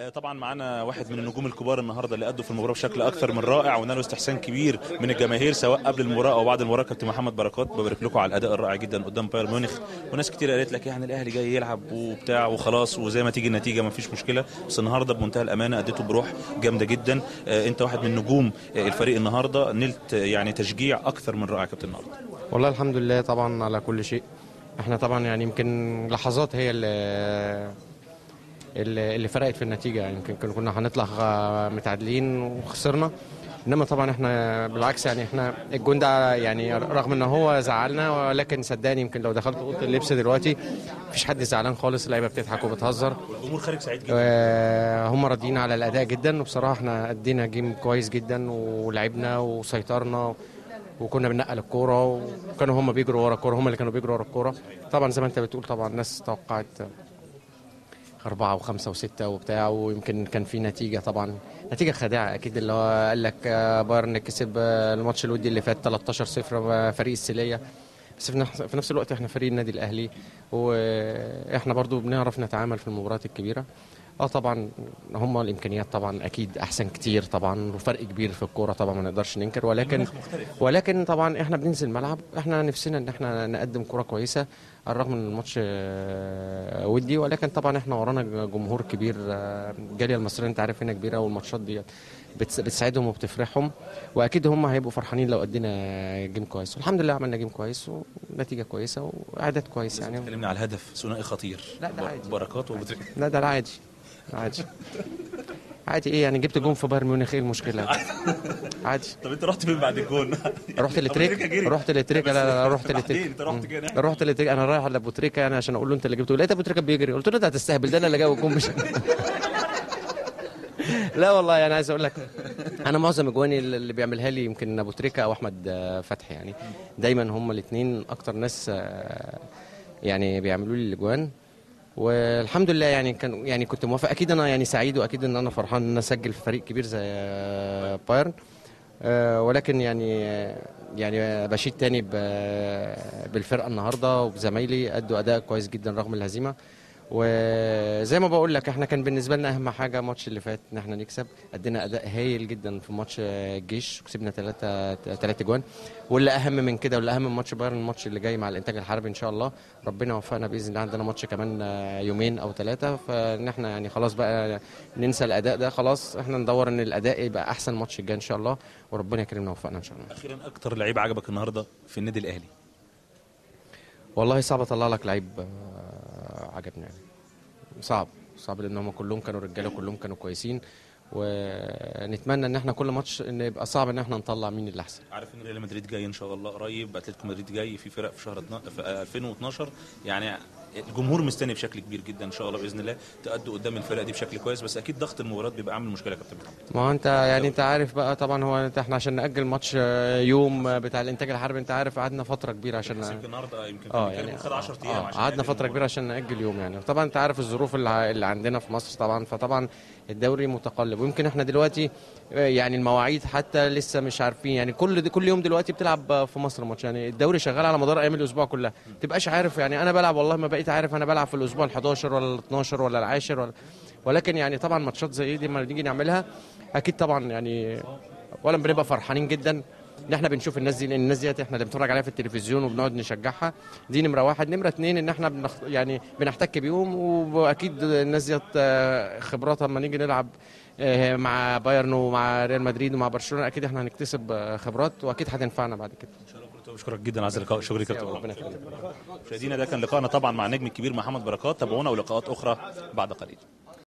طبعا معانا واحد من النجوم الكبار النهارده اللي ادوا في المباراة بشكل اكثر من رائع ونالوا استحسان كبير من الجماهير سواء قبل المباراة او بعد المباراة. كابتن محمد بركات، ببارك لكم على الاداء الرائع جدا قدام بايرن ميونخ. وناس كتير قالت لك يعني الاهلي جاي يلعب وبتاع وخلاص وزي ما تيجي النتيجة ما فيش مشكلة، بس النهارده بمنتهى الامانة اديته بروح جامدة جدا. انت واحد من نجوم الفريق النهارده، نلت يعني تشجيع اكثر من رائع كابتن النهارده. والله الحمد لله طبعا على كل شيء. احنا طبعا يعني يمكن لحظات هي اللي فرقت في النتيجة، يعني يمكن كنا هنطلع متعادلين وخسرنا، انما طبعا احنا بالعكس يعني احنا الجون ده يعني رغم ان هو زعلنا، ولكن صدقني يمكن لو دخلت اوضة اللبس دلوقتي مفيش حد زعلان خالص، اللعيبة بتضحك وبتهزر والجمهور خارج سعيد جدا، هم راضيين على الاداء جدا. وبصراحة احنا ادينا جيم كويس جدا ولعبنا وسيطرنا وكنا بننقل الكورة وكانوا هم بيجروا ورا الكورة، هم اللي كانوا بيجروا ورا الكورة. طبعا زي ما انت بتقول طبعا الناس توقعت 4 و5 و6 وبتاع، ويمكن كان في نتيجة طبعا نتيجة خادعة أكيد، اللي هو قال لك بايرن كسب الماتش الودي اللي فات 13-0 فريق السيلية، بس في نفس الوقت احنا فريق النادي الأهلي واحنا برضو بنعرف نتعامل في المباريات الكبيرة. طبعا هم الامكانيات طبعا اكيد احسن كتير طبعا وفرق كبير في الكورة طبعا ما نقدرش ننكر، ولكن طبعا احنا بننزل الملعب احنا نفسنا ان احنا نقدم كورة كويسة على الرغم من الماتش ودي، ولكن طبعا احنا ورانا جمهور كبير، الجالية المصرية انت عارف هنا كبيرة، والماتشات دي بتساعدهم وبتفرحهم، واكيد هم هيبقوا فرحانين لو ادينا game كويس، والحمد لله عملنا game كويس ونتيجة كويسة واعداد كويس. يعني اتكلمنا على الهدف ثنائي خطير. لا ده عادي، بركات وبتريكة. لا ده العادي عادي عادي. ايه يعني جبت جون في بايرن ميونخ، ايه المشكلة؟ عادي. طب انت رحت فين بعد الجون؟ رحت لتريكا، رحت لتريكا. لا رحت لتريكا، رحت لتريكا. انا رايح على ابو تريكه يعني عشان اقول له انت اللي جبته، لقيت ابو تريكه بيجري، قلت له انت هتستهبل، ده انا اللي جايب الجون مش لا والله يعني عايز اقول لك انا معظم اجواني اللي بيعملها لي يمكن ابو تريكه او احمد فتحي، يعني دايما هم الاثنين اكتر ناس يعني بيعملوا لي الاجوان، والحمد لله يعني كان يعني كنت موافق. اكيد انا يعني سعيد واكيد ان انا فرحان ان انا اسجل في فريق كبير زي بايرن، ولكن يعني بشيد تاني بالفرقة النهارده وبزمايلي، ادوا اداء كويس جدا رغم الهزيمة. وزي ما بقول لك احنا كان بالنسبة لنا اهم حاجة الماتش اللي فات ان احنا نكسب، ادينا اداء هايل جدا في ماتش الجيش وكسبنا 3 جوان، واللي اهم من كده واللي اهم من ماتش بايرن الماتش اللي جاي مع الانتاج الحربي ان شاء الله ربنا وفقنا باذن الله، عندنا ماتش كمان يومين او 3، فان احنا يعني خلاص بقى ننسى الاداء ده، خلاص احنا ندور ان الاداء يبقى احسن ماتش الجاي ان شاء الله، وربنا يكرمنا ووفقنا ان شاء الله. اخيرا اكتر لعيب عجبك النهارده في النادي الاهلي؟ والله صعب اطلع لك لعيب عجبني يعني، صعب لان هم كلهم كانوا رجاله كلهم كانوا كويسين، ونتمنى ان احنا كل ماتش ان يبقى صعب ان احنا نطلع مين اللي احسن. عارف ان ريال مدريد جاي ان شاء الله قريب، اتلتيكو مدريد جاي، في فرق في شهر في 2012، يعني الجمهور مستني بشكل كبير جدا ان شاء الله باذن الله تأدوا قدام الفرق دي بشكل كويس، بس اكيد ضغط المباريات بيبقى عامل مشكلة يا كابتن محمد. ما هو انت يعني انت عارف بقى طبعا هو انت احنا عشان نأجل ماتش يوم بتاع الانتاج الحربي انت عارف قعدنا فترة كبيرة عشان يمكن النهارده يمكن يعني خد 10 ايام عشان قعدنا فترة كبيرة عشان نأجل يوم يعني. طبعا انت عارف الظروف اللي عندنا في مصر طبعا، فطبعا الدوري متقلب، ويمكن احنا دلوقتي يعني المواعيد حتى لسه مش عارفين، يعني كل يوم دلوقتي بتلعب في مصر ماتش، يعني الدوري شغال على مدار ايام الاسبوع كلها، ما تبقاش عارف يعني انا بلعب والله ما بقيت عارف انا بلعب في الاسبوع ال11 ولا ال12 ولا ال10 ولا، ولكن يعني طبعا ماتشات زي دي لما بنيجي نعملها اكيد طبعا يعني اولا بنبقى فرحانين جدا ان احنا بنشوف الناس دي، لان الناس دي احنا اللي بنتفرج عليها في التلفزيون وبنقعد نشجعها، دي نمره واحد. نمره اتنين ان احنا يعني بنحتك بيهم، واكيد الناس دي خبراتها لما نيجي نلعب مع بايرن ومع ريال مدريد ومع برشلونة اكيد احنا هنكتسب خبرات واكيد هتنفعنا بعد كده ان شاء الله. بشكرك جدا على هذا اللقاء، شكرا كابتن، ربنا يخليك. مشاهدينا ده كان لقاءنا طبعا مع النجم الكبير محمد بركات، تابعونا ولقاءات اخرى بعد قليل.